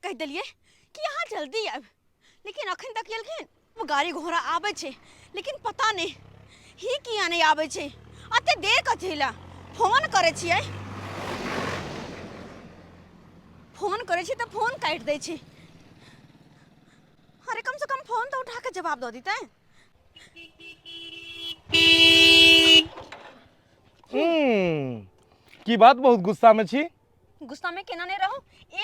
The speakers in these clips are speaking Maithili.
कहि देलियै कि अहाँ जल्दी आयब, लेकिन अखन तक एलखिन। वो गाड़ी घोड़ा आबै छै, लेकिन पता नहि ही किया नहि आबै छै। एते देर कथी लए? फोन करै छियै, फोन करै छियै तऽ फोन काटि दै छै। अरे कम से कम फोन तऽ उठा के जवाब दऽ दितै। की बात, बहुत गुस्सा में छी? गुस्सा में केना नहीं रहू,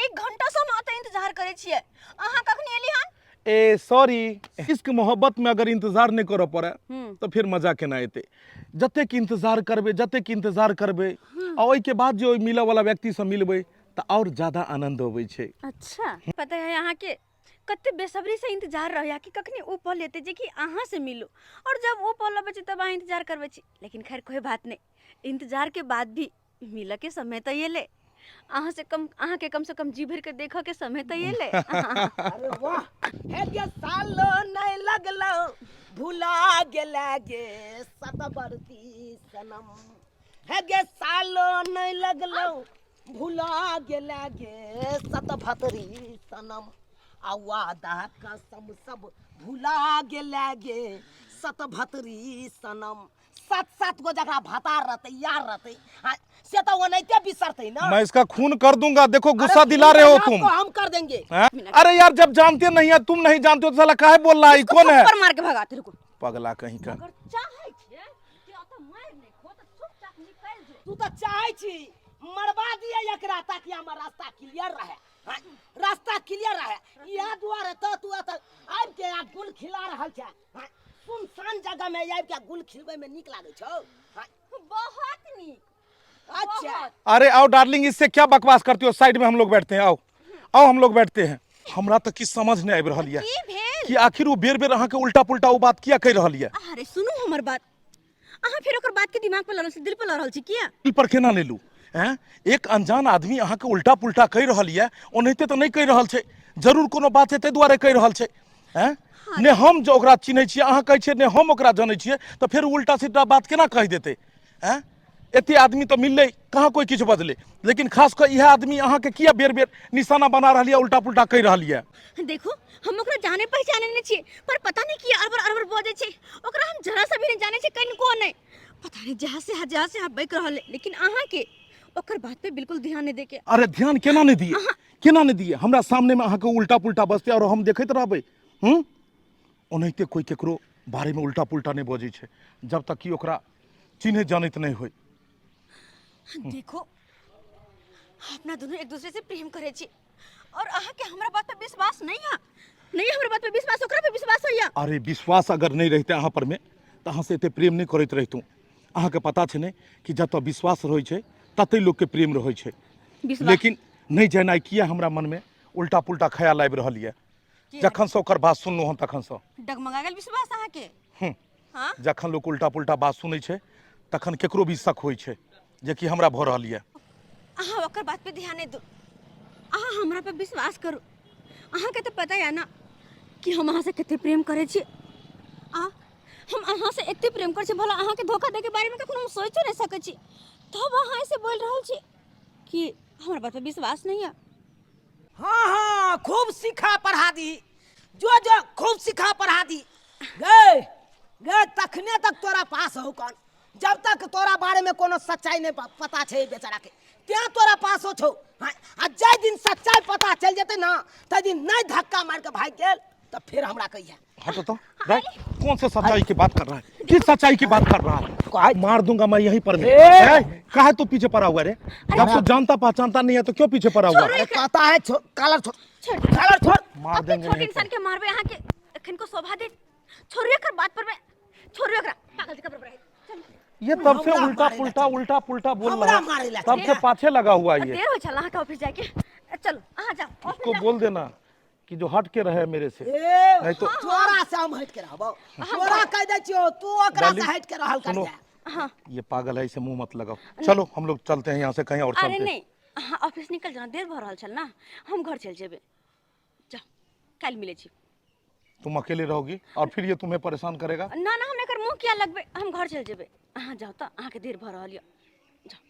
1 घंटा से हम अतऽ इंतजार करै छियै, अहाँ कखनी एली हन? ए सॉरी, इश्क मोहब्बत में अगर इंतजार नहीं करऽ पड़े तो फिर मजा केना एतै? जतेक इंतजार करबै, जतेक इंतजार करबै आ ओहिके बाद जे ओहि मिलऽ वाला व्यक्ति से मिलबै तऽ आओर ज्यादा आनंद अबै छै। अच्छा, पता है अहाँके कते बेसब्री से इंतजार रहैया कि कखनी ओ पल एतै जे कि अहाँ से मिलू, और जब ओ पल अबै छै तब अहाँ इंतजार करबै छी। लेकिन खैर कोई बात नहीं, इंतजार के बाद भी मिलऽ के समय तऽ एलै, अहाँ से कम अहाँके कम से कम जी भरि के देखऽ के समय तऽ एलै। अरे वाह, हे गे सालो नहीं लगलो भुला गेला गे सतबरती सनम, हे गे सालो नहीं लगलो भुला गेला गे सतभतरी सनम, आ वादा कसम सब भुला गेला गे सतभतरी सनम। सात सात गो जकरा भतार रहते यार रहते, हाँ, से तो ओनाहिते बिसरते ना। मैं इसका खून कर दूंगा, देखो अरे गुस्सा दिला खून रहे हो करना तुम। तो हम कर देंगे। हैं? अरे यार जब जानते नहीं है, तुम नहीं जानते हो तो साला काहे बोल रहा है? इसको कौन है? थप्पड़ मार के भगा तेरे को। पगला कहीं का। अगर चाहे छियै कि ओतऽ मारि नहि खो तऽ चुपचाप निकलि जो। तू तो चाहे छी मरवा दिए एकरा ताकि हमर रास्ता क्लियर रहे। हाँ, रास्ता क्लियर रहे, इएह दुआरे तो तू एतऽ आबि के आ गुल खिला रहल छै। हाँ, सुनसान जगह में आबि के गुल खिलबै में नीक लागै छौ? हाँ। बहुत नीक। अच्छा। बहुत। अरे आओ डार्लिंग, इससे क्या बकवास करती हो, साइड में हम लोग बैठते हैं, आओ आओ हम लोग बैठते हैं। हमरा तऽ किछु समझ नहि आबि रहल यऽ की भेल कि आखिर ओ बेर बेर अहाँके उल्टा पुल्टा ओ बात किया कहि रहल यऽ? अरे सुनू हमर बात, अहाँ फेर ओकर बात के दिमाग पर लड़ रहल छी, दिल पर लड़ रहल छी किया? दिल पर केना लेलू? हैं, एक अनजान आदमी अहाँके उल्टा पुल्टा कहि रहल यऽ, ओनाहिते तऽ नहि कहि रहल छै, जरूर कोनो बात छै ताहि दुआरे कहि रहल छै। हैं, ने हम जे ओकरा चिन्है छियै, अहाँ कहै छियै ने हम ओकरा जनै छियै, तऽ फेर उल्टा सीधा बात केना कहि देतै? हैं, एते आदमी तऽ मिललै कहाँ कोइ किछु बजलै, लेकिन खास कऽ इएह आदमी अहाँके किया बेर बेर निशाना बना रहल यऽ, उल्टा पुल्टा कहि रहल यऽ? देखू, हम ओकरा जाने पहचाने नहि छियै, पर पता नहि किया अड़बड़ अड़बड़ बजै छै। ओकरा हम जरा सा भी नहि जानै छियै, कनिको नहि। पता नहि जहाँ से जहाँ से अहाँ बकि रहल है, लेकिन अहाँके ओकर बात पे बिल्कुल ध्यान नहि दैके। अरे ध्यान केना नहि दिए, केना नहि दिए? हमरा सामने में अहाँके उल्टा पुल्टा बजतै और हम देखैत रहबै? हूँ, ओनाहिते कोइ केकरो बारेमे उल्टा पुल्टा नहि बजै छै जब तक कि ओकरा चिन्है जानैत नहि होइ। देखो, अपना दोनों एक दूसरे से प्रेम करे छी और अहाँ के हमरा बात पे विश्वास नहीं है? नहीं हमरा बात पे विश्वास, ओकरा पे विश्वास होइया? अरे विश्वास अगर नहीं रहते अहाँ पर में तऽ अहाँ से एते प्रेम नहीं करैत रहितहुँ। अहाँके पता छै ने कि जतऽ विश्वास रहै छै ततै लोकके प्रेम रहै छै। विश्वास लेकिन नहि जेनाइ किया हमरा मनमे उल्टा पुल्टा ख्याल आबि रहल यऽ जखन से ओकर बात सुनलहुँ हन तखन से डगमगा गेल विश्वास अहाँके? हाँ? जखन लोक उल्टा पुल्टा बात सुनै छै तखन केकरो भी शक होइ छै, जेकि हमरा भऽ रहल यऽ। अहाँ ओकर बात पे ध्यान नहीं दू, अहाँ हमरा पे विश्वास करू। अहाँके तऽ पता यऽ ना कि हम अहाँ से कते प्रेम करै छी। आ हम अहाँ से एते प्रेम करै छी, भला अहाँके धोखा दैके बारेमे कखनो हम सोचियो नहि सकै छी, तब अहाँ ऐसे बोलि रहल छी कि हमरा बात पे विश्वास नहीं है। हाँ हाँ, खूब सिखा पढ़ा दी, जो जो खूब सिखा पढ़ा दी गे गे, तखने तक तोरा पास हो कौन, जब तक तोरा बारे में कोनो सच्चाई नहीं पता छै बेचारा के, तें तोरा पास हो छौ। हाँ, आ जाहि दिन सच्चाई पता चल जेतै ना तै दिन नहीं धक्का मार के भागि गेल तो फिर हमरा कहिया। हटो तो, भाई, कौन से सच्चाई की बात कर रहा है? किस सच्चाई की बात कर रहा है? मार दूंगा मैं यहीं पर। ए! ए, काहे तू पीछे पड़ा हुआ रे? जब तू जानता पहचानता नहीं है तो क्यों पीछे पड़ा हुआ? अरे कहता है कालर छोड़, छोड़। कालर छोड़। मार अब देंगे छोट यहीं पर। इंसान के मारबे अहाँ के एखन को शोभा दे। छोड़ियो एकर बात पर में, छोड़ियो एकरा पागल जकाँ बड़बड़ाइ। चल। ये तब से हमरा उल्टा मारे ला पुल्टा चाहिए। उल्टा पुल्टा बोल हमरा रहा है, मारे ला तब से चाहिए। पाछे लगा हुआ है ये। देर हो चल अहाँ के ऑफिस जाके। चलो अहाँ जाओ, ऑफिस उसको जाओ। बोल देना कि जो हट के रहे मेरे से, ए, नहीं तो तोरा से हम हट के रहबो, तोरा कह दै छियो तू ओकरा से डार्लिंग, हट के रहल कर सुनो। जा। हाँ। ये पागल है, इसे मुंह मत लगाओ। चलो हम लोग चलते हैं यहाँ से कहीं और अरे चलते हैं। नहीं, अहाँ ऑफिस निकल जाना, देर भऽ रहल छल ना, हम घर चलि जेबै। जाओ, काल्हि मिलै छी। तुम अकेले रहोगी और फिर ये तुम्हें परेशान करेगा? ना ना, हम एकर मुंह किया लगबै, हम घर चलि जेबै। अहाँ जाओ तऽ, अहाँके देर भऽ रहल यऽ, जाओ।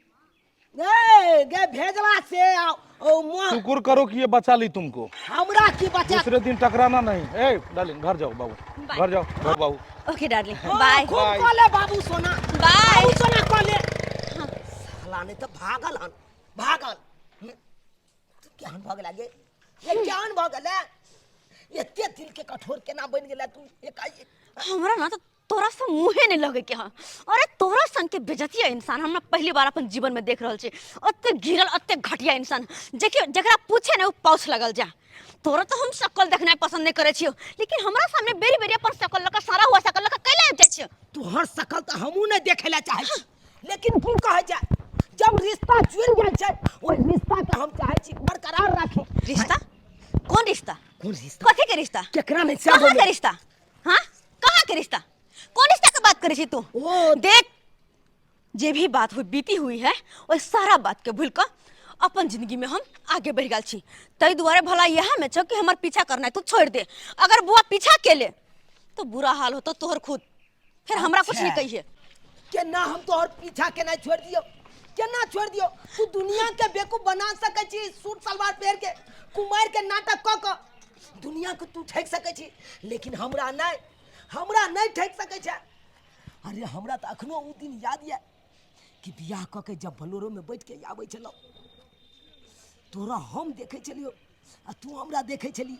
ए गे भेजला से आओ ओ मुँह शुक्र करो कि ये बचा ली तुमको। हमरा की बचा? दूसरे दिन टकराना नहीं। ए डार्लिंग घर जाओ बाबू, घर जाओ, घर बाबू। ओके डार्लिंग, बाय। खूब बाय। कॉले बाबू सोना। बाय। बाबू सोना कॉले। साला नहीं तो भागल हन, भागल। तू केहन भऽ गेला गे? ये केहन भऽ गेला? एते दिल के कठोर केना बनि गेला तू एकाएक? हमरा ना तो तोरा से मुँहे नहीं लगे के हाँ। अरे तोरा सन के बेजतिया इंसान हमरा पहली बार अपन जीवन में देख रहल छी। अते गिरल अते घटिया इंसान जेकि जकरा पूछे ने ओ पाउछ लगल जा। तोरा तो हम शकल देखनाइ पसंद नहीं करे छियो, लेकिन हमरा सामने बेरी बेरी अपन शकल लऽ के सारा हुआ शकल लऽ के कैला आबि जाइ छियो? तोहर शकल तऽ हमहूँ नहि देखै लए चाहै छी, लेकिन की कहै छै, जब रिश्ता जुड़ि जाइ छै ओहि रिश्ता के हम चाहै छी बरकरार राखी। रिश्ता? कोन रिश्ता? कोन रिश्ता? कथी के रिश्ता? केकरा नहि कहाँ के रिश्ता? हाँ, कहाँ के रिश्ता? कौन रिश्ता के बात करे छी तू? ओ देख, जे भी बात हुई बीती हुई है ओहि सारा बात के भूल कऽ अपन जिंदगी में हम आगे बढ़ गेल छी। ताहि दुआरे भला इएह में छौ कि हमर पीछा करना है तू छोड़ दे। अगर बुआ पीछा के ले तो बुरा हाल होतो तोहर खुद, फिर हमरा कुछ नहीं अच्छा। कहिए। केना हम तोहर पीछा केना छोड़ दियो, केना छोड़ दियो? तू दुनिया के बेवकूफ बना सकै छी सूट सलवार पहिर के, कुमार के नाटक कऽ कऽ दुनिया के तू ठकि सकै छी, लेकिन हमरा नहि, हमरा नहि ठकि सकै छै। अरे हमरा तऽ अखनो ओ दिन याद यऽ कि बियाह कऽ के जब बलोरो में बैठ के आबै छलहुँ, तोरा हम देखै छलियौ आ तू हमरा देखै छली।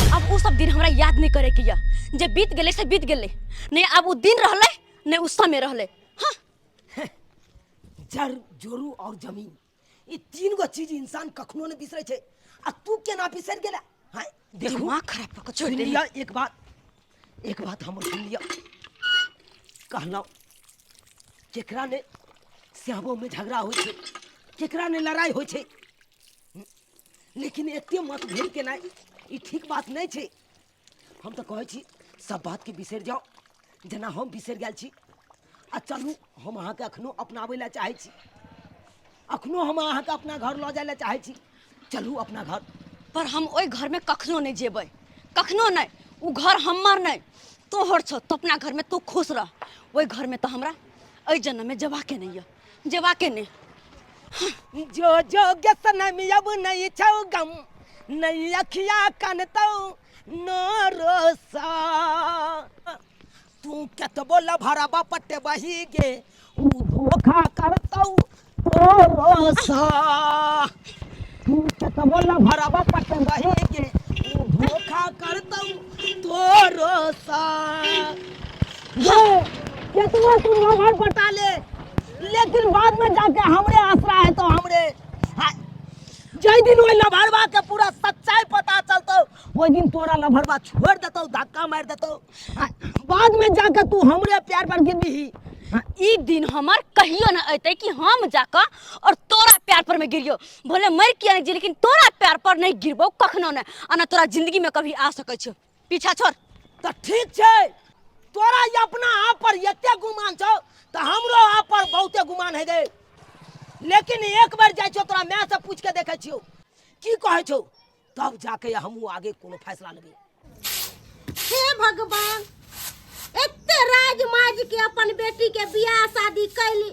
अब उ सब दिन हमरा याद नहीं करे के या, जे बीत गेलै से बीत गेलै, नहीं अब उ दिन रहलै नहीं उ समय रहलै। हाँ। जर जोरू और जमीन, ई तीन गो चीज इंसान कखनो नहीं बिसरै छै, आ तू केना बिसरि गेला? हाँ, देखू। दिमाग खराब कऽ के छोड़ि सुनि देली। लिअ एक बात, एक बात हमर सुनि लिअ। कहलहुँ केकरा ने स्याबो में झगड़ा होइ छै, केकरा ने लड़ाई होइ छै, लेकिन एते मतभेद केनाइ ई ठीक बात नहि छै। हम तऽ कहै छी सब बातके बिसरि जाउ, जेना हम बिसरि गेल छी। आ चलू, हम अहाँके अखनो अपनाबै लए चाहै छी, अखनो हम अहाँके अपना घर लऽ जाइ लए चाहै छी। चलू अपना घर। पर हम ओहि घरमे कखनो नहि जेबै, कखनो नहि। ओ घर हमर नहि तोहर छौ, तो अपना घरमे तू खुश रह। ओहि घरमे तऽ हमरा एहि जन्ममे जेबाके नहि यऽ, जेबाके नहि। जो जो सनम अब नहीं छौ गम, नहीं अखिया कनतौ नो रोसा, तू कतबो लभरबा पटबही गे, ऊ धोखा करतौ तोरो सा, तू कतबो लभरबा पटबही गे, ऊ धोखा करतौ तोरो सा। ये केतबो तू लभर पटा ले, लेकिन बाद में जाके हमरे आसरा है तो हमरे। हाँ, जै दिन ओहि लभरबा के पूरा सच्चाई पता चलतौ, ओहि दिन तोरा लभरबा छोड़ देतौ, धक्का मारि देतौ। हाँ, बाद में जाके तू हमरे प्यार पर गिरबीही। हाँ, ई दिन हमर कहियो न अयतै कि हम जाकऽ और तोरा प्यार पर में गिरियो। भले मरि किया नहीं जी, लेकिन तोरा प्यार पर नहीं गिरबौ कखनो नहीं, आ न तोरा जिंदगी में कभी आ सकै छौ। पीछा छोड़। तऽ ठीक छै, तोरा ई अपना आप पर एते गुमान छौ तऽ हमरो आप पर बहुते गुमान है गे, लेकिन एक बार जाइ छौ तोरा माय से पूछ के देखै छियौ की कहै छौ, तब जाके हमहूँ आगे कोनो फैसला लेबै। हे भगवान, एते राज माज के अपन बेटी के बियाह शादी कैली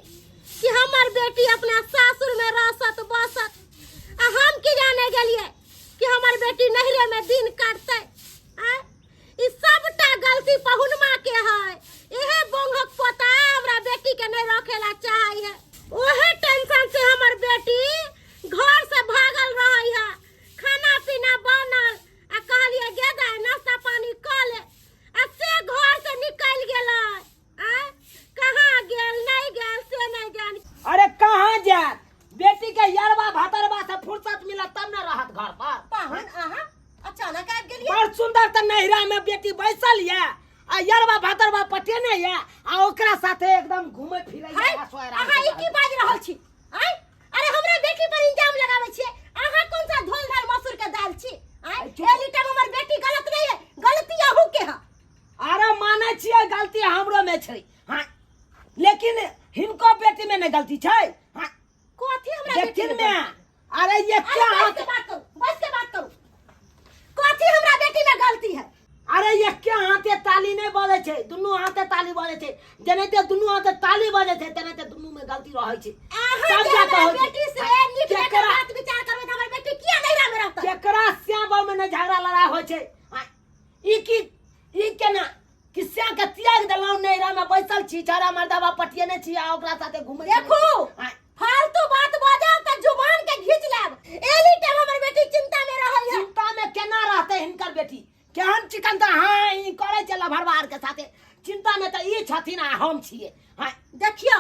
कि हमर बेटी अपना सासुर में रसत बसत, आ हम की जाने गेलिए कि हमर बेटी नैहरे में दिन काटतै। आय ई सबटा गलती पहुनमा के है। इहे बोंगक पोता हमरा बेटी के नहीं रखेला चाहे है, ओहे टेंशन से हमर बेटी घर सुंदर त नैहरा में बेटी बैसल ये आ यरवा भतरवा पटेने ये आ ओकरा साथे एकदम घूमे फिरे हाय, ये आ सोए अहाँ ई की बाजि रहल छी आय अरे हमरा बेटी पर इल्जाम लगाबै छियै अहाँ कौन सा धोल धाल मसूर के दाल छी आय चुप। एनी टाइम हमर बेटी गलत नहीं है गलती अहू के है अरे मानै छियै गलती हमरो में छै हाँ लेकिन हिनको बेटी में नहीं गलती छै हाँ कथी हमरा बेटी देखथिन में में अरे ये अरे क्या बस हाथ के बात करू बस के बात करू कथी हमरा बेटी में गलती है अरे ये क्या हाथे ताली नहीं बजै छै दुनू हाथे ताली बजै छै जेनाहिते दुनू हाथे ताली बजै छै तेनाहिते दुनू में गलती रहै छै अहाँ तब जे जा कऽ हमरा होइ छै। बेटी से नीक जकाँ केकरा बात विचार करबै तऽ हमर बेटी किया नैहरा में रहतै केकरा श्याम बाबू में नहीं झगड़ा लड़ाई होइ छै आ, ई की ई केना कि श्याम के त्याग देलहुँ नैहरा में बैसल छी छड़ा मर्दाबा पटियने छी आ ओकरा साथे घुमै छी। देखू आ, फालतू बात बाजब तऽ जुबान के घींच लेब एनी टाइम हमर बेटी चिंता में रहल है चिंता में केना रहते हिनकर बेटी केहन चिकन तऽ हाँ ई करै छै लभरवा आरके साथे चिंता में तऽ ई छथिन आ हम छियै हाँ देखियौ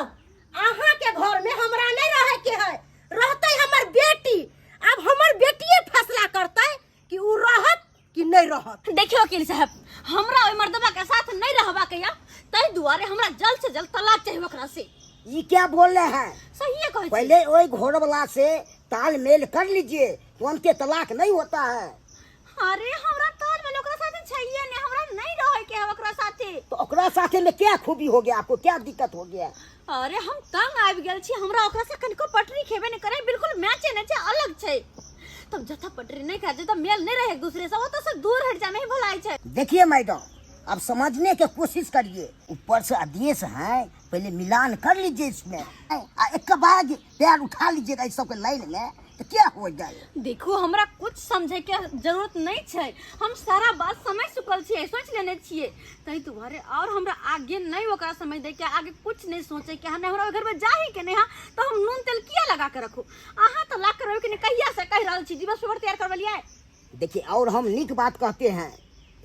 अहाँ के घर में हमरा नहीं रहे के है रहते हमर बेटी अब हमर बेटिए फैसला करते कि उ रहत कि नहीं रहत देखियो वकील साहब हमरा ओहि मर्दबा के साथ नहीं रहबा के या ताहि दुआरे हमरा जल्द से जल्द तलाक चाहिए ओकरा से ये क्या बोल रहे हैं सहिए कहै छी पहले वही घोड़ वाला से तालमेल कर लीजिए तुरंत तलाक नहीं होता है अरे हमरा ताल मेल ओकरा साथे छैये नहीं हमरा नहीं रहे के है ओकरा साथे तो ओकरा साथे में क्या खूबी हो गया आपको क्या दिक्कत हो गया अरे हम तंग आबि गेल छी हमरा ओकरा से कनिको पटरी खेबे नहीं करे बिल्कुल मैचे नहीं छै अलग छै तब जथा पटरी नहीं खाए जब मेल नहीं रहे एक दूसरे से ओतऽ से दूर हट जाए नहीं भलाई छै देखिए मैडम अब समझने के कोशिश करिए ऊपर से आदेश है पहले मिलान कर लीजिए इसमें आ एक बाद पैर उठा लीजिएगा इस सबके लाइन में तो क्या हो जाए देखू हमरा कुछ समझे के जरूरत नहीं छै हम सारा बात समझ चुकल छियै सोच लेने छियै ताहि दुआरे और हमरा आगे नहीं ओकरा समझ दे के आगे कुछ नहीं सोचे के हमें हमरा घर में जाही के नहीं हाँ तो हम नून तेल किया लगा के रखू अहाँ तो ला के रहो कि नहीं कहिया से कह रहल छी दिवस पेपर तैयार करवलियै देखिए और हम नीक बात कहते हैं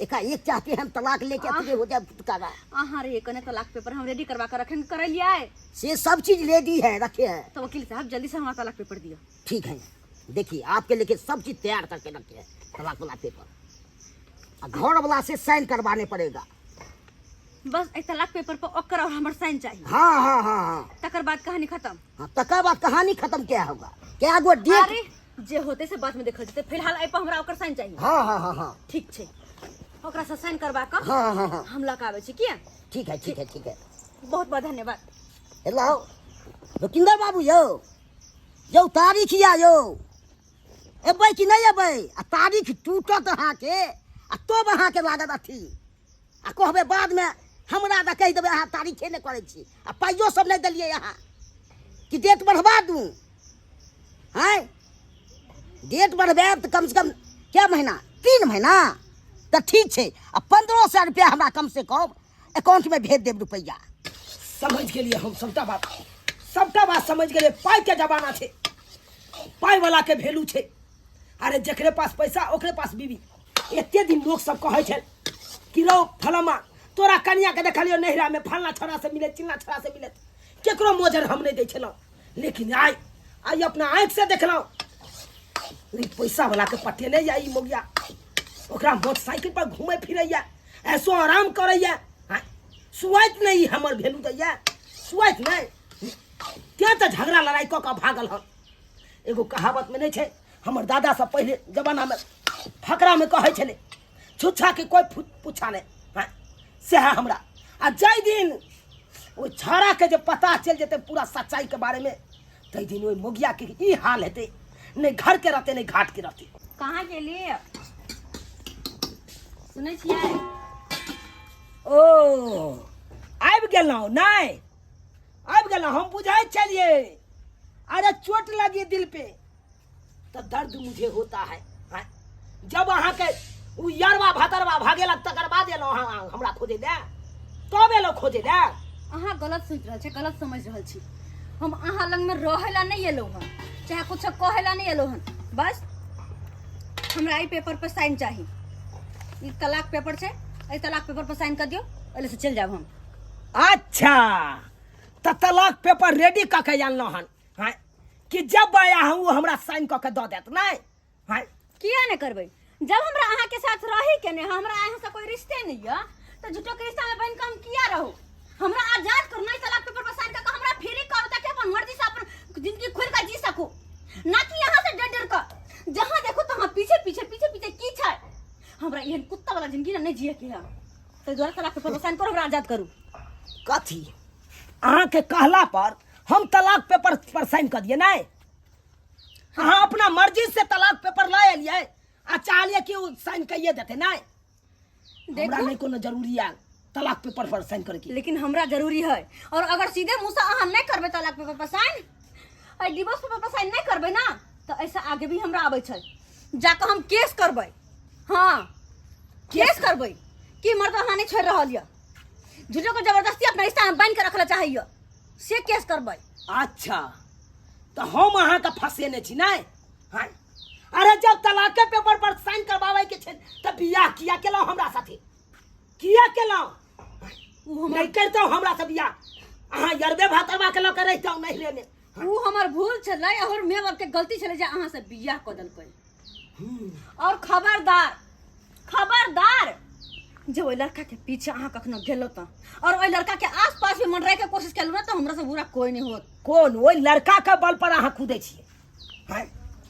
एका एक चाहते हैं हम तलाक लेके अतरे हो जाए फुटकारा अहाँ रे कने तलाक पेपर हम रेडी करवा के रखन करलियै से सब चीज रेडी है रखे हैं तो वकील साहब जल्दी से हमरा तलाक पेपर दिअ ठीक है देखिए आपके लेके सब चीज तैयार करके रखे हैं तलाक वाला पेपर आ घर वाला से साइन करवाने पड़ेगा बस एहि तलाक पेपर पर ओकर और हमर साइन चाहिए हाँ हाँ हाँ हाँ तकर बाद कहानी खत्म हाँ तकर बाद कहानी खत्म क्या होगा क्या गो डेट अरे जे होते से बाद में देखल जेतै फिलहाल एहि पर हमरा ओकर साइन चाहिए हाँ हाँ हाँ हाँ ठीक छै ओकरा से साइन करवा कऽ हाँ हाँ हाँ हम लऽ कऽ आबै छी किया ठीक है ठीक है ठीक है बहुत बहुत धन्यवाद हेलो जोकिंदर बाबू यौ यौ तारीख या यौ एबै कि नहि एबै आ तारीख टूटत अहाँके आ तब अहाँके लागत अथी आ कहबै बादमे हमरा तऽ कहि देबै अहाँ तारीखे नहि करै छी आ पाइयो सब नहि देलियै अहाँ कि डेट बढ़वा दू आँय डेट बढ़बायब तऽ कमसँ कम कए महीना 3 महीना तऽ ठीक छै आ 1500 रुपया हमरा कमसँ कम अकाउंटमे भेज देब रुपैआ समझ गेलियै हम सबटा बात सबटा बात समझ गेलियै पाइ के जमाना छै पाइ वाला के वैल्यू छै अरे जकरे पास पैसा ओकरे पास बीबी एते दिन लोक सब कहै छल कि रौ फलामा तोरा कनिया के देखलियो नैहरा में फलना छोरा से मिले चिलना छोरा से मिले केकरो मोजर हम नहीं दै छलहुँ लेकिन आइ आइ अपना आँखि से देखलहुँ ई पैसा वाला के पटेने या ई मोगिया ओकरा मोटरसाइकिल पर घूमे फिरैया ऐसो आराम करैया सुआइत नहि ई हमर वैल्यू दैया सुआइत नहि तें तऽ झगड़ा लड़ाइ कऽ कऽ भागल हन एगो कहावतमे नहि छै हमर दादा सब पहिले जमानामे फकरामे कहै छलै छुच्छाके कोइ पुच्छा नहि हँ सएह हमरा आ जाहि दिन ओहि छाड़ाके जे पता चलि जेतै पूरा सच्चाइके बारेमे ताहि दिन ओहि मोगियाके ई हाल हेतै नहि घरके रहतै नहि घाटके रहतै कहाँ गेली सुनै छियै ओ आबि गेलहुँ नहि आबि गेलहुँ हम बुझै छलियै अरे चोट लगी दिल पे तो दर्द मुझे होता है हैं? जब अहाँके ओ यरवा भतरवा भागेलक तकर बाद एलहुँ अहाँ हमरा खोजै लए तब एलहुँ खोजै लए अहाँ गलत सोचि रहल छी गलत समझ रहल छी हम अहाँ लगमे रहै लए नहि एलहुँ हन चाहे कुछो कहै लए नहि एलहुँ हन बस हमरा एहि पेपर पर साइन चाही ई तलाक पेपर छै एहि तलाक पेपर पर साइन कर दियौ एहि से चलि जायब हम अच्छा तऽ तलाक पेपर रेडी कऽ के आनलहुँ हन हँ कि जब आया हूँ हमरा साइन कऽ के दऽ देत नहि हँ किया नहि करबै जब हमरा अहाँ के साथ रही के नहीं, हमरा अहाँ से कोई रिश्ते नहीं है, तो झूठो के रिश्ता में बन के हम किया रहू? हमरा आजाद करू, नहीं तलाक पेपर पर साइन करके हमरा फ्री करू, ताकि अपन मर्जी से अपन जिंदगी खुल के जी सकू, ना कि यहाँ से डर डर कर जहाँ देखो तहाँ पीछे पीछे पीछे पीछे की छै। हमरा एहन कुत्ता वाला जिंदगी ना नहीं जिए के है, ताहि दुआरे तलाक पेपर पर साइन करू, हमरा आजाद करू। कथी अहाँके कहला पर हम तलाक पेपर पर साइन कऽ दिए? नहीं, अहाँ अपना मर्जी से तलाक पेपर लऽ एलियै आ चाहलियै कि ओ साइन कइए देतै। नहीं, हमरा देखू, नहीं कोनो जरूरी आयल तलाक पेपर पर साइन करके। लेकिन हमरा जरूरी है, और अगर सीधे मुंह से अहाँ नहीं करबै तलाक पेपर पर साइन, आ डिवोर्स पेपर पर साइन नहीं करबै ना, तो ऐसा आगे भी हमरा आबै छै, जाके हम केस करबै। हाँ, केस करबै कि मर्द अहाँ नहीं छोड़ि रहल यऽ, झूठो के जबरदस्ती अपना रिश्ता में बान्हि के रखल चाहैया, से केस करबै। अच्छा, तऽ हम अहाँके फंसेने छी? नहि। हाँ? अरे जब तलाके पेपर पर साइन करबाबै के छै तऽ बियाह किया केलहुँ हमरा साथे? किया केलहुँ? उ हमर नहि करितहुँ हमरा से बियाह, अहाँ यरबे भातरबा के लऽ के रहितहुँ नहिरे मे। उ हमर भूल छलै और माय बाप के गलती छलै जे अहाँ से बियाह कऽ देलकै। और खबरदार, खबरदार जे ओहि लड़का के पीछे अहाँ कखनो गेलो तऽ, और ओहि लड़का के आस पास भी मन के कोशिश केलहुँ ना, तऽ हमरा से बुरा कोई नहीं होत। कोन ओहि लड़का के बल पर अहाँ कूदै छियै? हैं?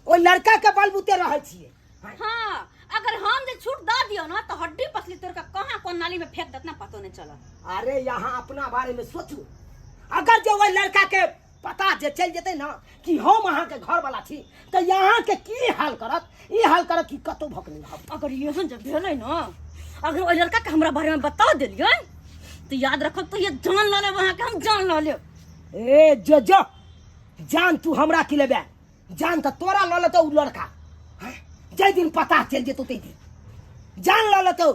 ओहि लड़का के बल बुते रहै छियै? हैं? हाँ, अगर हम जे छूट दऽ दियौ ना तऽ हड्डी पसली तोड़ के कहाँ कोन नाली में फेंक देत ना, पतो नहीं चलत। अरे यहाँ अपना बारे में सोचू, अगर जे ओहि लड़का के पता जे चलि जेतै ना कि हम अहाँके घर वाला छी, तऽ यहाँ के की हाल करत, ई हाल करत कि कतौ भक नहीं रहब। अगर एहन जब भेलै ना, अगर ओहि लड़का के हमरा बारे में बता देलियै तो याद रखब तो ये जान लऽ लेब अहाँके, हम जान लऽ लेब। ए जो जो जान तू हमरा की लेबे? जान तऽ तोरा लऽ लेतौ उ लड़का। हैं? जाहि दिन पता चलि जेतौ ताहि दिन जान लऽ लेतौ।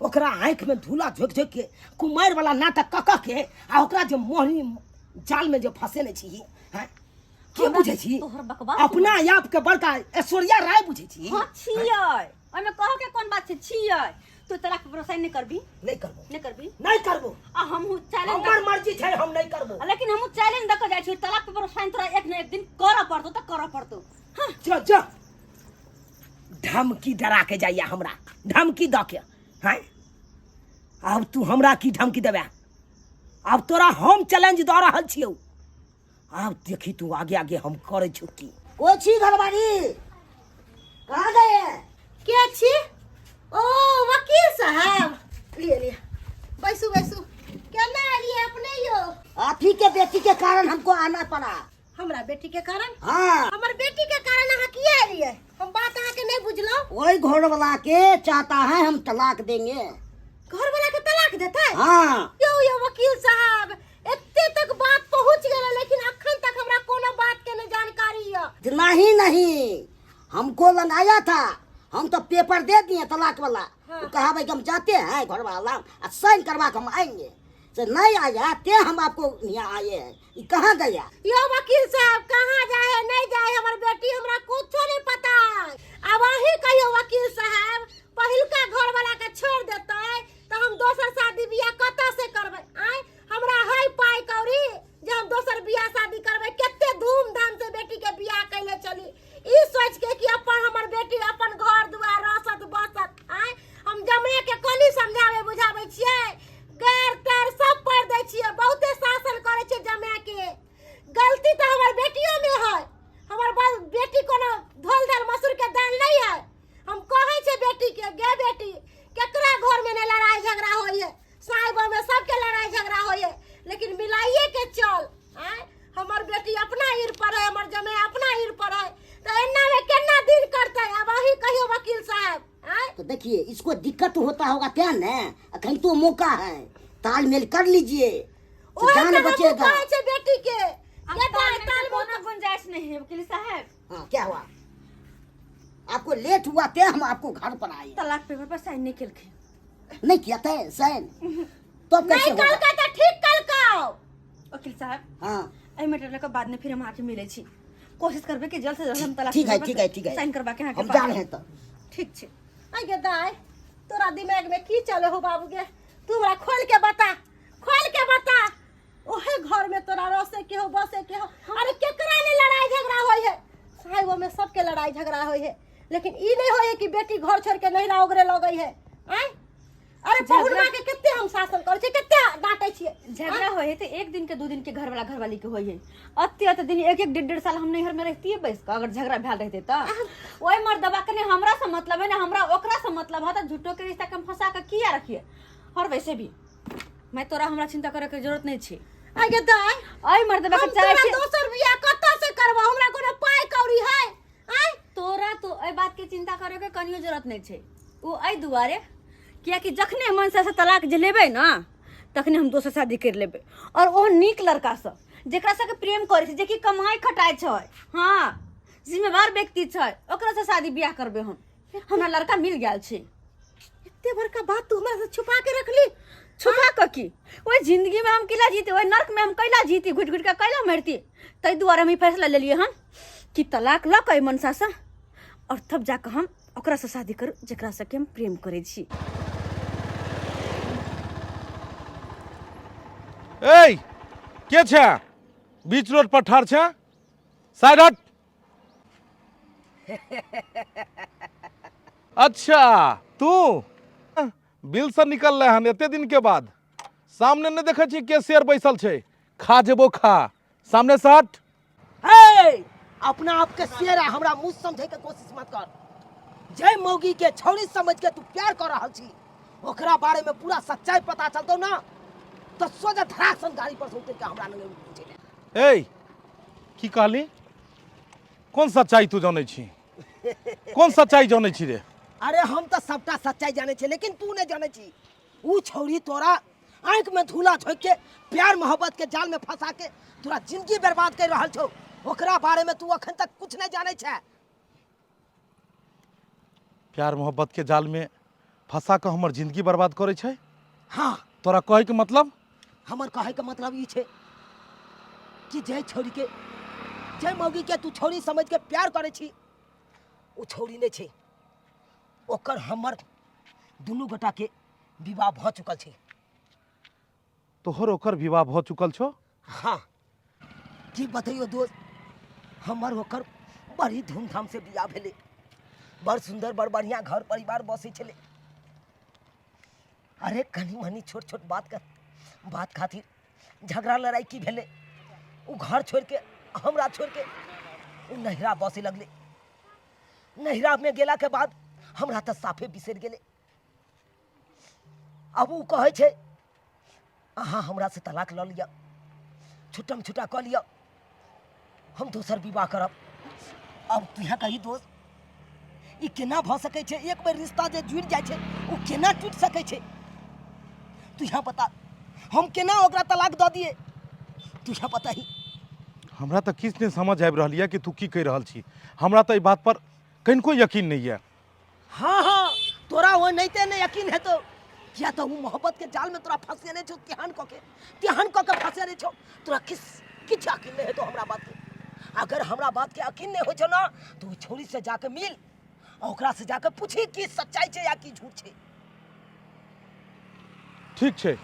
ओकरा आँखिमे धूला झोंकि झोंकि के कुमारि वाला नाटक कऽ कऽ के आ ओकरा जे मोहनी जाल में जे फंसेने छी, हैं? की हमरा बुझै छी? तोहर बकवास अपना आप के बड़का ऐश्वर्या राय बुझै छी? हाँ, छियै, ओहिमे कहऽ के कोन बात छै? छियै। तू तलाक पेपर साइन नहि करबी? नहीं करबो। नहि करबी? नहीं करबो। आ हमहूँ चैलेंज हमर मर्जी छै, हम नहीं करबो। लेकिन हमहूँ चैलेंज दऽ कऽ जाइ छी, तलाक पेपर साइन तोरा एक ने एक दिन करऽ पड़तौ तऽ करऽ पड़तौ। हाँ। जो जो धमकी डरा के जाइया हमरा धमकी दऽ के। हैं, आब तू हमरा की धमकी देबे? आब तोरा हम चैलेंज दऽ रहल छियौ, आब देखी तू आगे आगे हम करै छौ की। कोई छी घरवाली? कहाँ गए? के छी? ओ वकील साहब, लिए लिए, बैसू बैसू। केना एलियै अपने यो? आप ही के बेटी के कारण हमको आना पड़ा। हमरा बेटी के कारण? हाँ। हमर बेटी के कारण अहाँ किया एलियै? हम बात अहाँ के नहीं बुझलहुँ। वही घर वाला के चाहता है हम तलाक देंगे। घर वाला के तलाक देतै? हाँ। यो यो वकील साहब, एते तक बात पहुंच गेलै, लेकिन अखन तक हमरा कोनो बात के नहीं जानकारी है। नहीं नहीं, हमको लगाया था, हम तो पेपर दे दिए तलाक वाला। हाँ। वो कहा भाई कि हम जाते हैं घर वाला और साइन करवा के हम आएंगे, से नहीं आया ते हम आपको यहाँ आए हैं। ये कहाँ गया? यो वकील साहब, कहाँ जाए नहीं जाए हमर बेटी हमरा कुछो नहीं पता। अब अही कहियो वकील साहब, पहिलका घर वाला के छोड़ देतै तो हम दोसर शादी बियाह कतऽ से करबै? आय हमरा है पाई कौड़ी जे हम दोसर बियाह शादी करबै? कते धूमधाम से बेटी के बियाह कैले चली, ई सोच के कि अपन हमर बेटी अपन घर दुआर रसत बसत। आय हम जमे के कनी समझावे बुझावे छियै, गैर तैर सब पढ़ दै छियै, बहुते शासन करै छियै जमे के। गलती तऽ हमर बेटियो में है, हमर बेटी कोनो धोल धाल मसूर के दाल नहीं है। हम कहै छियै बेटी के, गे बेटी, केकरा घर में नहीं लड़ाई झगड़ा होई है, साहिब में सबके लड़ाई झगड़ा होई है, लेकिन मिलाइए के चल। आय हमर बेटी अपना ईर पर है, हमर जमे अपना ईर पर है, तो एना में केना दिन करतै? अब अही कहियो वकील साहब। आय तो देखिए, इसको दिक्कत होता होगा क्या न, अखन तो मौका है, तालमेल कर लीजिए तो ओहे जान तऽ हमहूँ बचेगा। कहै छियै बेटी के, अब गे तालमेल दाइ, के तालमेल कोनो गुंजाइश नहीं है वकील साहब। हाँ, क्या हुआ? आपको लेट हुआ ते हम आपको घर पर आए। तलाक पेपर पर साइन नहीं केलखिन। नहीं किया थे साइन तो अब कैसे नहीं होगा? कलका तऽ ठीक कलकाओ। वकील साहब, हाँ, एहि मैटर के बाद में फिर हम आके मिले छी, कोशिश करबै कि जल्द से जल्द हम तलाक ठीक है, पेपर पर ठीक है, ठीक है, साइन करवा के अहाँके हम पास जा रहे हैं तो। ठीक छै। आइ गे दाइ, तोरा दिमाग में की चले हो बाबू गे? तू हमरा खोल के बता, खोल के बता। ओहे घर में तोरा रसे के हो बसे के हो, अरे केकरा ले लड़ाई झगड़ा होय है? साहिबो में सबके लड़ाई झगड़ा होय है, लेकिन ई नहीं होय कि बेटी घर छोड़ के नहिरा ओगरे लगै है। आय, अरे पहुन माँ के कते हम शासन करै छियै, कते डांटै छियै। झगड़ा होय है तो एक दिन के दू दिन के घर वाला घरवाली के होय है, अति अति दिन एक एक डेढ़ डेढ़ साल हम नैहर में रहतिए बैस के, अगर झगड़ा भेल रहते तऽ ओहि मर्दबा के ने हमरा से मतलब है ने हमरा ओकरा से मतलब है, तऽ झूठो के रिश्ता के हम फंसा के किया रखिए। और वैसे भी मैं तोरा हमरा चिंता करे के जरूरत नहीं छै। आगे दाय, एहि मर्दबा के हम चाहे तोरा छी दोसर बियाह कतऽ से करबा, हमरा कोनो पाइ कौड़ी है? आय, तोरा तो एहि बात के चिंता करे के कनियो जरूरत नहीं छै। ओ एहि दुआरे कियाकि जखने मनसा से तलाक जे लेबै ना तखने हम दोसर शादी कर लेबै, और ओ नीक लड़का से जेकरा से प्रेम करै छै, जेकि कमाई खटाइ छै, हाँ जिम्मेवार व्यक्ति छै, ओकरा से शादी बियाह करबै हम। हमरा लड़का मिल गेल छै। एते बड़का बात तू हमरा से छुपा के रखली? छुपा कऽ की, ओहि जिंदगी में हम कैला जीती, ओहि नर्क में हम कैला जीती, घुटि घुटि कऽ कैला मरती। ताहि दुआरे हम ई फैसला लेलियै हन कि तलाक लऽ कऽ एहि मनसासँ और तब जाकऽ हम ओकरासँ शादी करू जकरासँ कि हम प्रेम करै छी। ए के छै बीच रोड पर ठाढ़ छै? साइड हट। अच्छा तू बिल से निकल रहे हन एते दिन के बाद, सामने नहीं देखे छी के शेर बैसल छै, खा जेबो खा, सामने से हट। हे, अपना आप के शेर आ हमरा मुँह समझे के कोशिश मत कर। जय मौगी के छौड़ी समझ के तू प्यार कर रहल छी, ओकरा बारे में पूरा सच्चाई पता चलतो ना तो सोझा धड़ाक सन गाड़ी पर से उतर के हमरा लगे पूछे ले। ए की कहली? कोन सच्चाई तू जानै छी? कोन सच्चाई जानै छी रे? अरे हम तो सबटा सच्चाई जानै छी, लेकिन तू नहीं जानै छी। ऊ छौड़ी तोरा आँख में धूला झोंक के प्यार मोहब्बत के जाल में फंसा के तोरा जिंदगी बर्बाद कर रहल छौ, ओकरा बारे में तू अखन तक कुछ नहीं जानै छै। प्यार मोहब्बत के जाल में फंसा के हमर जिंदगी बर्बाद करै छै? हाँ। तोरा कहै के मतलब? हमर कहै के मतलब ई छै कि जय छौड़ी के, जय मौगी के तू छौड़ी समझ के प्यार करै छी, उ छौड़ी नहीं छै। ओकर हमर दुनू गोटा के विवाह भऽ चुकल छै। तोहर ओकर विवाह भऽ चुकल छौ? हाँ। की बतैयो दोस्त, हमर ओकर बड़ी धूमधाम से बियाह भेलै, बड़ सुंदर बड़ बढ़िया घर परिवार बसै छलै। अरे कनी मनी छोट छोट बात कर बात खातिर झगड़ा लड़ाई की भेलै, उ घर छोड़ के हमरा छोड़ के उ नहिरा बसे लगलै। नहिरा में गेला के बाद हमरा तऽ साफे बिसरि गेलै। अब उ कहै छै अहाँ हमरा से तलाक लऽ लिअ, छुट्टम छुट्टा कऽ लिअ, हम दोसर विवाह करब। अब तुहे कही दोस्त, ई केना भऽ सकै छै? एक बेर रिश्ता जे जुड़ि जाइ छै ओ केना टूटि सकै छै? तुहे बता, हम केना ओकरा तलाक दऽ दियै? तुहे बताही। हमरा तऽ किछु नहि समझ आबि रहल यऽ कि तू की कहि रहल छी। हमरा तऽ एहि बात पर कनिको यकीन नहि यऽ। हाँ हाँ, तोरा ओ नहिते नहि यकीन हेतौ, किया तऽ ओ मोहब्बत के जाल में तोरा फंसेने छौ, तेहन कऽ के तेहन कऽ के फंसेने छौ, तोरा किस किछु यकीन नहि हेतौ हमरा बात के। अगर हमरा बात के यकीन नहि होइ छौ ना तो ओहि छौड़ी से जाके मिल आ ओकरा से जाके पूछी की सच्चाई छै या की झूठ छै। ठीक छै,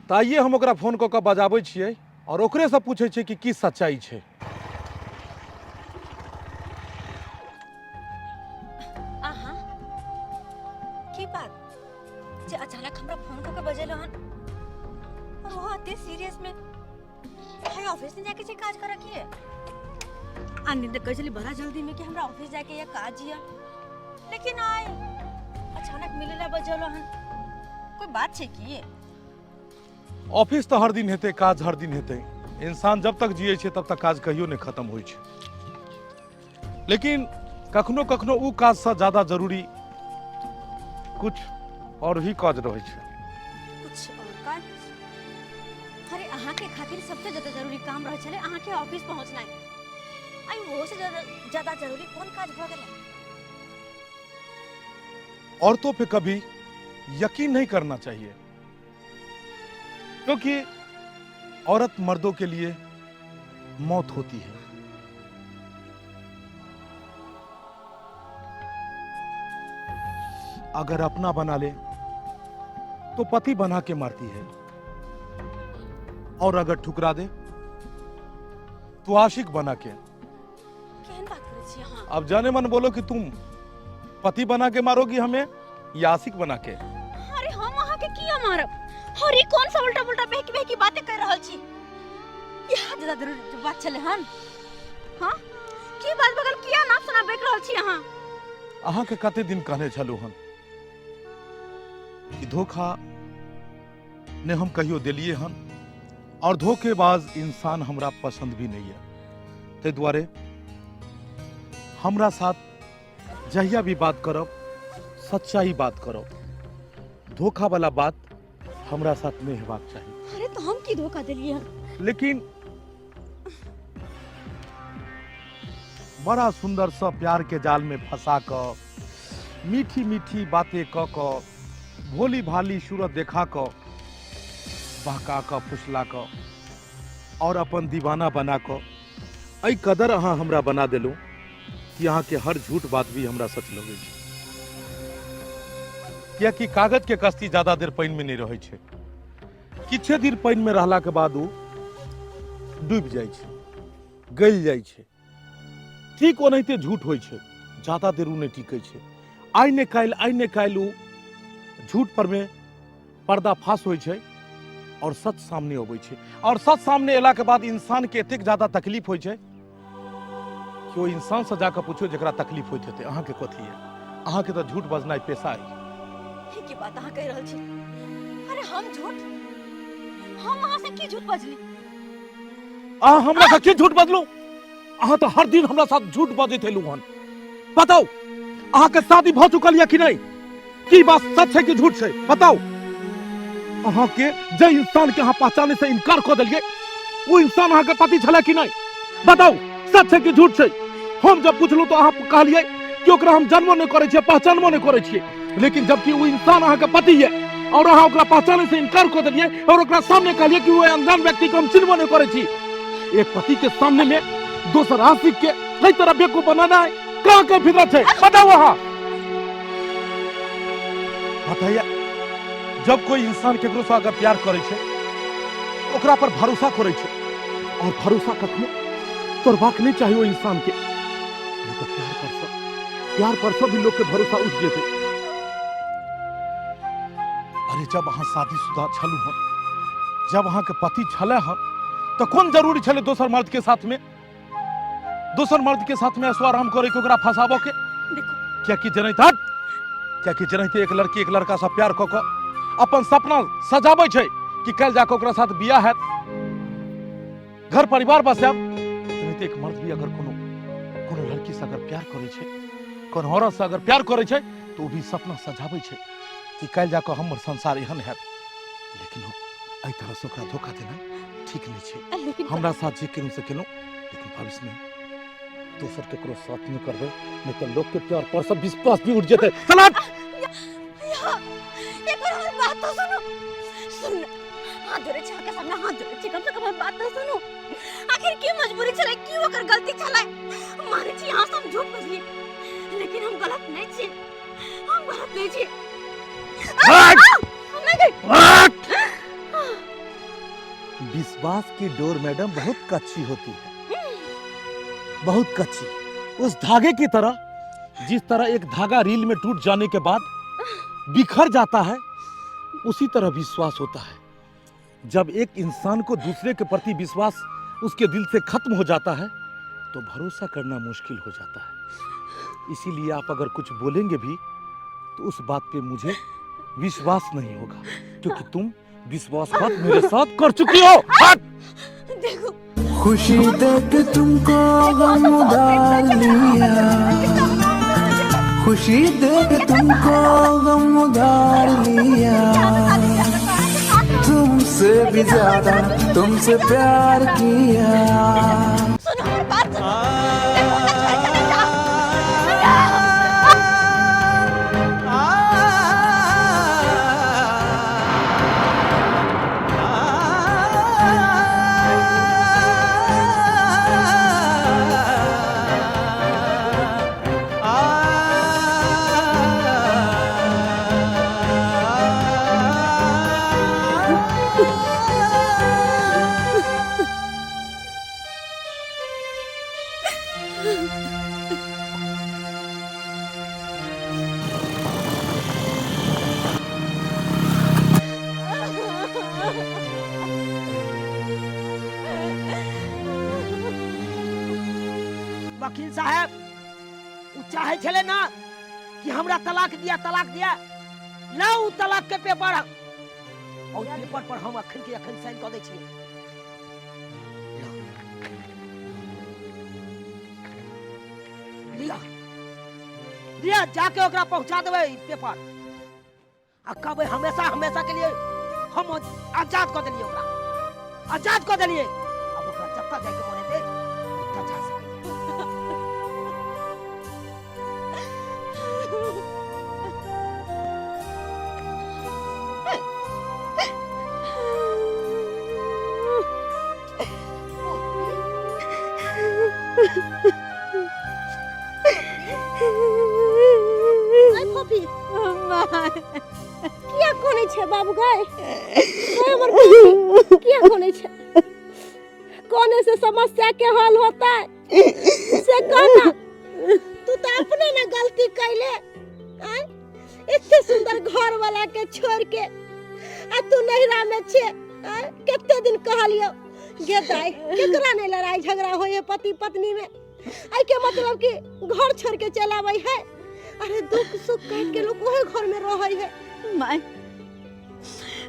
तऽ आइए हम ओकरा फोन कऽ कऽ बजाबै छियै आओर ओकरेसँ पूछै छियै कि की सच्चाई छै। अहाँ की बात जे अचानक हमरा फोन कऽ के बजेलो हन, और वो अति सीरियस में? हाय, ऑफिस नहीं जाके छै काज करे की आ निंद कहै छली बड़ा जल्दी में कि हमरा ऑफिस जाके या काज या, लेकिन आय अचानक मिले ला बजेलो हन, कोई बात छै की? ऑफिस तऽ हर दिन हेतै, काज हर दिन हेतै। इंसान जब तक जियै छै तब तक काज कहियो नहि खत्म होइ छै, लेकिन कखनो कखनो उ काजसँ ज्यादा जरूरी कुछ और भी काज रहै छै। कुछ और काज? अरे अहाँके खातिर सबसे ज्यादा जरूरी काम रहै छलै अहाँके ऑफिस पहुँचनाइ, आई ओहो से ज्यादा ज्यादा जरूरी कोन काज भऽ गेलै? औरतों पे कभी यकीन नहीं करना चाहिए, क्योंकि औरत मर्दों के लिए मौत होती है। अगर अपना बना ले तो पति बना के मारती है, और अगर ठुकरा दे तो आशिक बना के। केहन बात करै छी अहाँ? अब जाने मन बोलो कि तुम पति बना के मारोगी हमें या आशिक बना के? अरे हम अहाँ के किया मारब? और ई कौन सा उल्टा पुल्टा बहकी बहकी बातें कर रहल छी? यहाँ ज्यादा जरूर बात छले हन। हाँ, की बात बगल किया नाप सुना बेक रहल छी अहाँ? अहाँ के कते दिन कहने छलू हन कि धोखा ने हम कहियो देलिए हन और धोखेबाज इंसान हमरा पसंद भी नहीं है। ताहि दुआरे हमरा साथ जहिया भी बात करब सच्चाई बात करब, धोखा वाला बात हमरा साथ नहीं हेबाक चाही। अरे तो हम की धोखा देलिए हन? लेकिन बड़ा सुंदर सा प्यार के जाल में फंसा क मीठी मीठी बातें क क भोली भाली सूरत देखा क बहका क फुसला क और अपन दीवाना बना क एहि कदर अहाँ हमरा बना देलहुँ कि अहाँके हर झूठ बात भी हमरा सच लगै छै। कियाकि कागज के कश्ती ज्यादा देर पानि में नहीं रहै छै, किछे देर पानि में रहला के बाद ओ डूबि जाइ छै, गलि जाइ छै। ठीक ओनाहिते झूठ होइ छै, ज्यादा देर ओ नहि टिकै छै। आइ ने काल्हि, आइ ने काल्हि ओ झूठ पर में पर्दाफाश होइ छै और सच सामने अबै छै। और सच सामने एला के बाद इंसान के एतेक ज्यादा तकलीफ होइ छै कि ओ इंसान से जाकर पूछो जकरा तकलीफ होइत हेतै, अहाँके कथी है? अहाँके तऽ झूठ बजनाइ पेशा अछि। ई की बात अहाँ कहि रहल छी? अरे हम झूठ, हम अहाँ से की झूठ बजली? अहाँ हमरा से की झूठ बजलू? अहाँ तऽ हर दिन हमरा साथ झूठ बजैत एलू हन। बताउ अहाँके शादी भऽ चुकल यऽ कि नहि? की बात सच है कि झूठ छै? बताउ। अहाँके जे इंसान के अहाँ पहचाने से इनकार कऽ देलियै ओ इंसान अहाँके पति छलै कि नहि? बताउ सच है कि झूठ छै? हम जब पुछलहुँ तऽ अहाँ कहलियै कि ओकरा हम जानबो नहि करै छियै, पहचानबो नहि करै छियै, लेकिन जबकि ओ इंसान अहाँके पति यऽ और अहाँ ओकरा पहचाने से इनकार कऽ देलियै और ओकरा सामने कहलियै कि ओ अनजान व्यक्ति के हम चिन्हबो नहि करै छी। एक पति के सामने में दोसर आशिक के कई तरह बेवकूफ बनाना है, कहाँ के फितरत है? बताओ अहाँ बताइए। जब कोई इंसान केकरो से अगर प्यार करे छै ओकरा पर भरोसा करे छै और भरोसा कखनो तोड़बाक नहीं चाहिए ओ इंसान के, नहीं तो प्यार पर से भी लोग के भरोसा उठ जेते। अरे जब अहाँ शादीशुदा छलू हन, जब अहाँ के पति छले हन, तो कोन जरूरी छले दोसर मर्द के साथ में, दोसर मर्द के साथ में ऐसो आराम करे के ओकरा फंसाबो के? देखो कियाकि जनैत हट, कियाकि जनैत एक लड़की एक लड़का से प्यार क क अपन सपना सजाबै छै कि कल जाके ओकरा साथ बियाह हैत, घर परिवार बसायब। जनैत एक मर्द भी अगर कोनो कोनो लड़की से अगर प्यार करै छै, कोनो औरत से अगर प्यार करै छै, तो ओ भी सपना सजाबै छै कि काल्हि जाके हमर संसार एहन हैत। लेकिन ओ एहि तरह से ओकरा धोखा देनाइ ठीक नहि छै। लेकिन हमरा साथ जे केलहुँ से केलहुँ, लेकिन भविष्य में दोसर केकरो साथ नहीं करबै, नहीं तो लोग के प्यार पर सब विश्वास भी उठ जेतै। चल हट। एक बार हमर बात तो सुनो, सुन, हाथ जोड़े छी अहाँके सामने, हाथ जोड़े छी, कम से कम हमर बात तो सुनू। आखिर की मजबूरी छलै, की ओकर गलती छलै? मानै छी अहाँ से हम झूठ बजली, लेकिन हम गलत नहीं छी, हम गलत नहीं छी। हट! हम नहीं गई। हट! विश्वास की डोर मैडम बहुत कच्ची होती है, बहुत कच्ची, उस धागे की तरह जिस तरह एक धागा रील में टूट जाने के बाद बिखर जाता है, उसी तरह विश्वास होता है। जब एक इंसान को दूसरे के प्रति विश्वास उसके दिल से खत्म हो जाता है तो भरोसा करना मुश्किल हो जाता है। इसीलिए आप अगर कुछ बोलेंगे भी तो उस बात पे मुझे विश्वास नहीं होगा, क्योंकि तुम विश्वासघात मेरे साथ कर चुकी हो। हट! देखो खुशी देख तुमको गम उधार लिया, खुशी देख तुमको गम उधार लिया, तुमसे भी ज्यादा तुमसे प्यार किया। सुनो हमर बात सुनो, देखो ना छोड़ के नहीं जाओ। चाहे छलै ना कि हमरा तलाक दिया, तलाक दिया। लाउ तलाक के पेपर, और पेपर पर हम अखन के अखन साइन कऽ दै छियै। लिअ लिअ, जाके ओकरा पहुंचा देबै ई पेपर आ कहबै हमेशा हमेशा के लिए हम आजाद कऽ देलियै, ओकरा आजाद कऽ देलियै। आब ओकरा जतऽ जाइके मन हेतै ओतऽ जा सकैए। अय फोफी, किया कोनै छै बाबू गै? गै हमर बेटी, किया कोनै छै? कोने से समस्या के हल होता है से कहना। तू तो अपने ना गलती कैले आय, एते सुंदर घर वाला के छोड़ के आ तू नैहरा में छे आय। कते दिन कहलियो गे दाई, केकरा नहीं लड़ाई झगड़ा होए पति पत्नी में, आई के मतलब कि घर छोड़ के चल आबै है? अरे दुख सुख काट के लोग ओहे घर में रहै है। माय,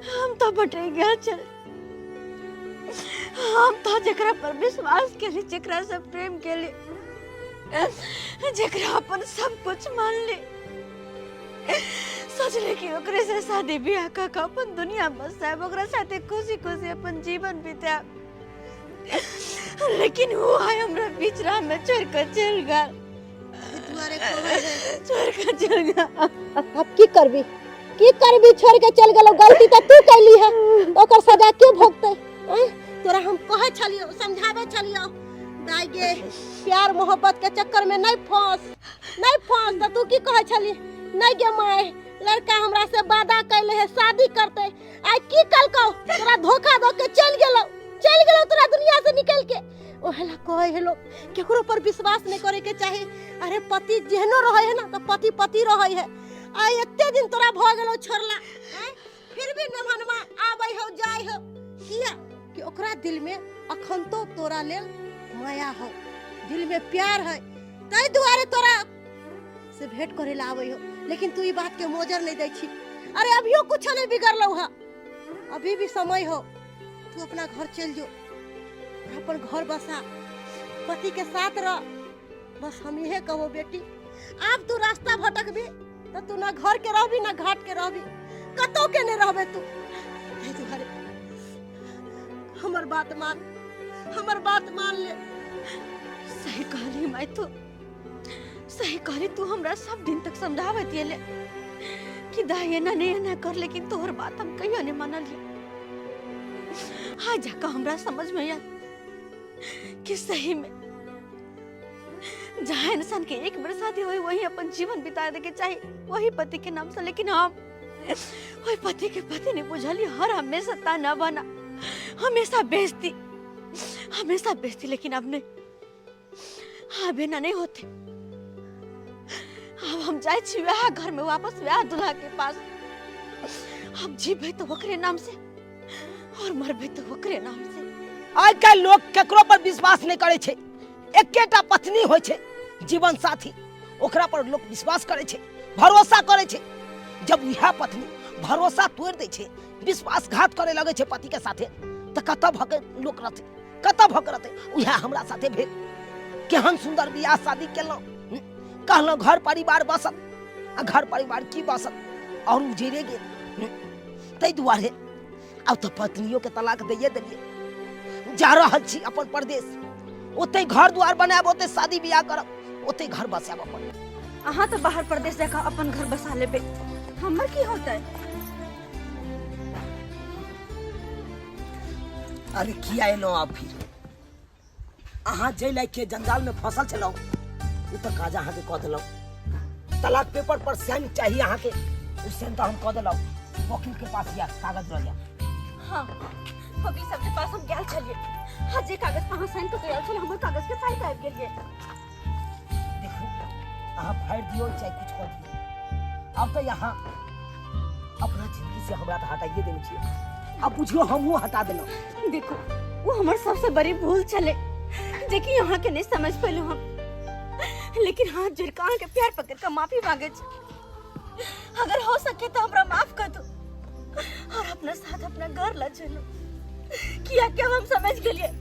हम तो बटे गया चल। हम तो जेकरा पर विश्वास केली, जेकरा से प्रेम केली, जेकरा अपन सब कुछ मान ली, सोचले कि ओकरे से शादी ब्याह कर के अपन दुनिया बसाएब, ओकरा साथे खुशी खुशी अपन जीवन बिताएब, लेकिन वो आय हमरा बीच राह में छोड़ कर चल गया, छोड़ कर चल गया। अब की करबी, की करबी? छोड़ के चल गेलो, गलती तो तू कैली है, ओकर सजा के भोगते? आँय? तोरा हम कहे छलियो, समझावे छलियो, दाई गे, प्यार मोहब्बत के चक्कर में नहीं फंस, नहीं फंस, तो तू की कहे छली? नहीं गे माय, लड़का हमरा से वादा कैले है शादी करते। आइ की कलको? तोरा धोखा दो के चल गेलो, चल गेलो तोरा दुनिया से निकल के। ओहेला कहे है लोग, केकरो पर विश्वास नहीं करे के चाही। अरे पति जेहनो रहे है ना, तो पति पति रहे है। आइ एते दिन तोरा भ गेलो छोड़ला, आँय? फिर भी नमनवा आबै हो जाय हो, किया कि ओकरा दिल में अखन तो तोरा लेल माया हो, दिल में प्यार है, ताहि दुआरे तोरा से भेंट करे ला आबै हो। लेकिन तू ई बात के मोजर नहीं दै छी। अरे अभियो कुछ नहीं बिगड़लौ है, अभी भी समय हो, तू अपना घर चल जो, अपन घर बसा, पति के साथ रह। बस हम इहे कहो बेटी, आब तू रास्ता भटकबी तो तू ना घर के रहबी ना घाट के रहबी, कतौ के नहीं रहबे तू। ताहि दुआरे हमर बात मान, हमर बात मान ले। सही कहली माय, तू सही कहली। तू हमरा सब दिन तक समझावत एले कि दाई एना नहीं एना कर, लेकिन तोहर बात हम कहियो नहीं मानलिए। आज जाकर हमरा समझ में आयल कि सही में जहाँ इंसान के एक बेर शादी हुई वही अपन जीवन बिता दे के चाही, वही पति के नाम से। लेकिन हम वही पति के पति नहीं बुझली, हर हमेशा ताना बना, हमेशा बेइज्जती, हमेशा बेइज्जती। लेकिन अब नहीं, अब एना नहीं होते। अब हम जाए छी वह घर में वापस, वह दूल्हा के पास। हम जीबे तो ओकरे नाम से और मरबे तो ओकरे नाम से। आइ काल्हि लोक केकरो पर विश्वास नहि करै छै। एकेटा पत्नी होइ छै जीवन साथी, ओकरा पर लोक विश्वास करै छै, भरोसा करै छै। जब इएह पत्नी भरोसा तोड़ि दै छै, विश्वासघात करे लगै छै पति के साथे, तऽ कतऽ भऽ के लोक रहतै, कतऽ भऽ के रहतै? उएह हमरा साथे भेल। केहन सुन्दर बियाह शादी केलहुँ, कहलहुँ घर परिवार बसत, आ घर परिवार की बसत, आओर उजैरे गेल। ताहि दुआरे आब तऽ पत्नियों के तलाक दैये देलियै। जा रहल छी अपन परदेश, ओतै घर द्वार बनायब, ओतै शादी बियाह करब, ओतै घर बसायब अपन। अहाँ तऽ बाहर परदेश जाकऽ अपन घर बसा लेबै, हमर की होतै? अरे किया एलहुँ आब फिर? अहाँ जाहि लायक जंजाल में फंसल छलहुँ ओ तऽ काज अहाँके कऽ देलहुँ। तलाक पेपर पर साइन चाही अहाँके, ओ साइन तऽ हम कऽ देलहुँ। वकील के पास या कागज लऽ जा। हाँ, वकील साहब के पास हम गेल छलियै। हाँ, जे कागज पर अहाँ साइन कऽ के आयल छलियै, हमर कागज के फाड़ि कऽ आबि गेलियै। देखू, अहाँ फाड़ि दियौ चाहे कुछ कऽ दियौ, आब तऽ यहाँ अपना जिंदगी से हमरा तऽ हटाइए देने छियै। आब बुझियौ हमहूँ हटा देलहुँ। देखू, वो हमर सबसे बड़ी भूल छलै जे कि अहाँके नहीं समझ पेलहुँ हम। लेकिन हाथ जोड़ के अहाँके प्यार पकड़ के माफी मांगे छी। अगर हो सके तो हमरा माफ कर दो और अपना साथ अपना घर ला चलो, किया कि हम समझ गेलिए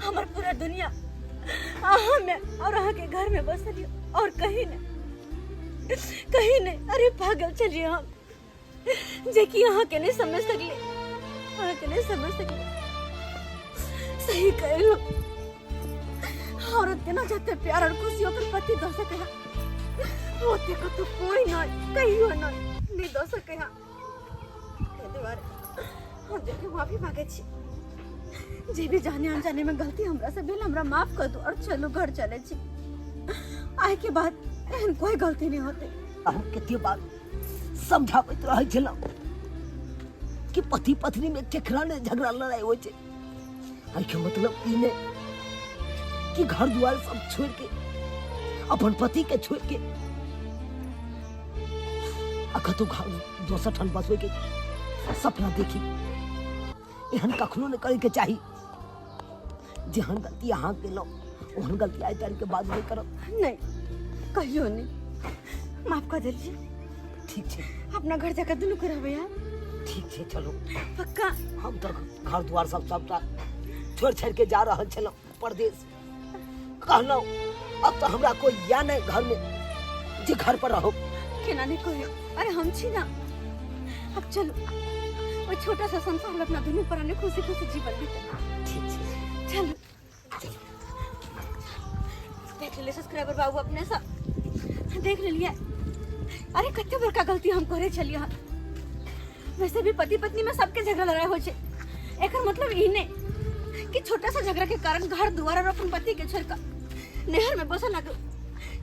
हमर पूरा दुनिया अहाँ में और अहाँ के घर में बसल और कहीं नहीं, कहीं नहीं। अरे पागल चलिए हम जे कि अहाँ के नहीं समझ सकले, अहाँ के नहीं समझ सकले। सही कहलो, औरत के ना जाते प्यार और खुशी ओकर पति दऽ सके है, ओते कतौ कोई नहीं, कहियो नहीं, नहीं दऽ सके है। ताहि दुआरे हम जेके माफी मांगे छी, जे भी जाने अनजाने में गलती हमरा से भेल हमरा माफ कर दो और चलो घर चले छी। आइ के बाद एहन कोई गलती नहीं होते। हम कते बार समझाबैत रहै छलहुँ कि पति पत्नी में केकरा ने झगड़ा लड़ाई होइ छै, एहिके मतलब ई नहि कि घर दुआर सब छोड़ के अपन पति के छोड़ के आ कतौ घर दोसर ठाम बसबै के सपना देखी। एहन कखनो नहि करैके चाही। जेहन गलती अहाँ केलहुँ ओहन गलती आइ काल्हि के बाद नहि करब। नहीं, कहियो नहीं, माफ कर देलिए। ठीक छै, अपना घर जाकर दुनू के रहबै यार। ठीक छै, चलो। पक्का? हम तऽ घर दुआर सब सबटा छोड़ि छाड़ि के जा रहल छलहुँ परदेश। कहलहुँ अब तऽ हमरा कोई या नहीं घर में जे घर पर रहो। केना नहीं कोई? अरे हम छी ना। अब चलो, वो छोटा सा संसार में अपना दुनू प्राणी खुशी खुशी जीवन बीते। ठीक छै, चलो। देख ले सब्सक्राइबर बाबू, अपने सब देख लेलिए। अरे कते बड़का गलती हम करे छलिए। वैसे भी पति पत्नी में सबके झगड़ा लड़ाई हो छै, एकर मतलब ई नहीं कि छोटा सा झगड़ा के कारण घर दुआर और अपन पति के छोड़ कर नहर में बसे लागू,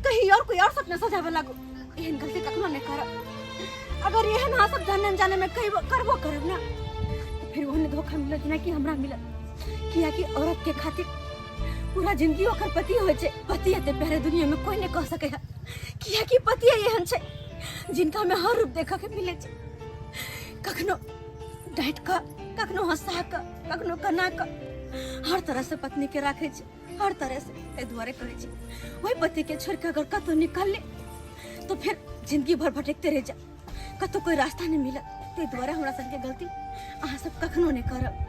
कहीं और कोई और सपना सजावे लागू। एहन गलती कखनो नहीं करब। अगर एहन अहाँ सब जाने अनजाने में कहीं करबो करब ना तो फिर ओहने धोखा मिलत ना कि हमरा मिलत। किया कि औरत के खातिर पूरा जिंदगी ओकर पति होइ छै। पति एते प्यारे दुनिया में कोई नहीं कह सके है, किया कि पति एहन छै जिनका में हर रूप देखे के मिले छै। कखनो डांट के, कखनो हंसा के, कखनो कना के, हर तरह से पत्नी के राखे छै, हर तरह से। एहि दुआरे कहै छी ओहि पति के छोड़ के अगर कतौ निकल ले तो फिर जिंदगी भर भटकते रह जा, कतौ कोई रास्ता नहीं मिलत। ताहि दुआरे हमरा सबके गलती अहाँ सब कखनो नहीं करब।